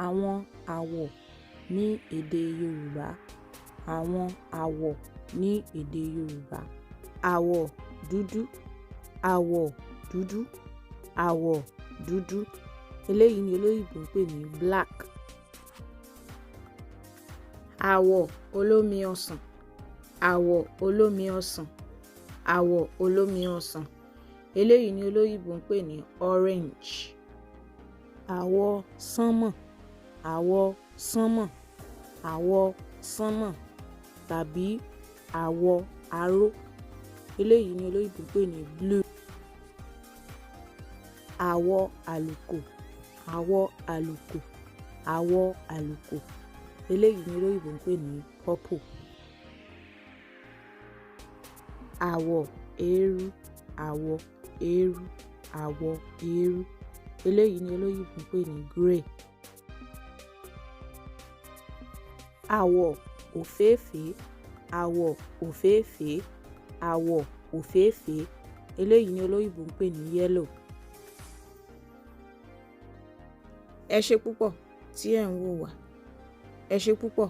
Àwọn àwọ̀ ní èdè Yorùbá. Àwọn àwọ̀ ní èdè Yorùbá. Àwọ̀ dúdú, àwọ̀ dúdú, àwọ̀ dúdú. Eléyìí ni olóyìnbó ń pè ní black. Àwọ̀ olómi ọsàn, àwọ̀ olómi ọsàn, àwọ̀ olómi ọsàn. Eléyìí ni olóyìnbó ń pè ní orange. Àwọ̀ sánmọ̀, àwọ̀ sánmọ̀, àwọ̀ sánmọ̀ tàbí àwọ̀ aró. Eléyìí ni olóyìnbó ń pè ní blue. Àwọ̀ àlùkò, àwọ̀ àlùkò, àwọ̀ àlùkò. Eléyìí ni olóyìnbó ń pè ní purple. Àwọ̀ eérú, àwọ̀ eérú, àwọ̀ eérú. Eléyìí ni olóyìnbó ń pè ní grey. Àwọ̀ òféèfé, àwọ̀ òféèfé, àwọ̀ òféèfé. Eléyìí ni olóyìnbó ń pè ní yellow. Ẹ ṣé púpọ̀ tí ẹ̀ ń wò wá. Ẹ ṣé púpọ̀.